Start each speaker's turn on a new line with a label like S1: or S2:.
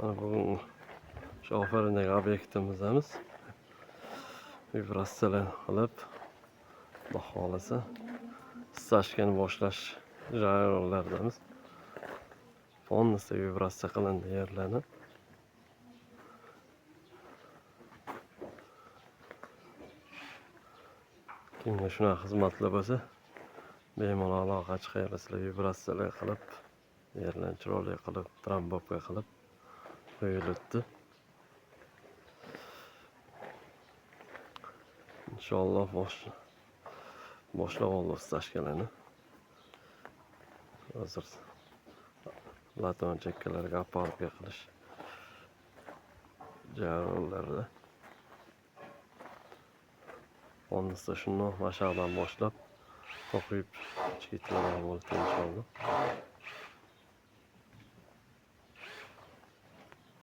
S1: Mana bugun shu Ofarindagi obyektimizdamiz. Vibratsiyalar qilib, Xudo xohlasa, stashkani boshlash jarayonlaridamiz. Полностью vibratsiya qilindi yerlarni. Kimga shunaqa xizmatlar bo'lsa, bemalol aloqa chiqaverasizlar, vibratsiyalar qilib, yerlarni chiroyli qilib, trambobka qilib qo'yilibdi. Inshaalloh boshlab oldi stashkalarni. Hozir laton chekkalarga опалубка qilish jarayonlarida. Полностью shundan mana shu yoqdan boshlab to'qiyib ketiladigan bo'ldi inshaalloh.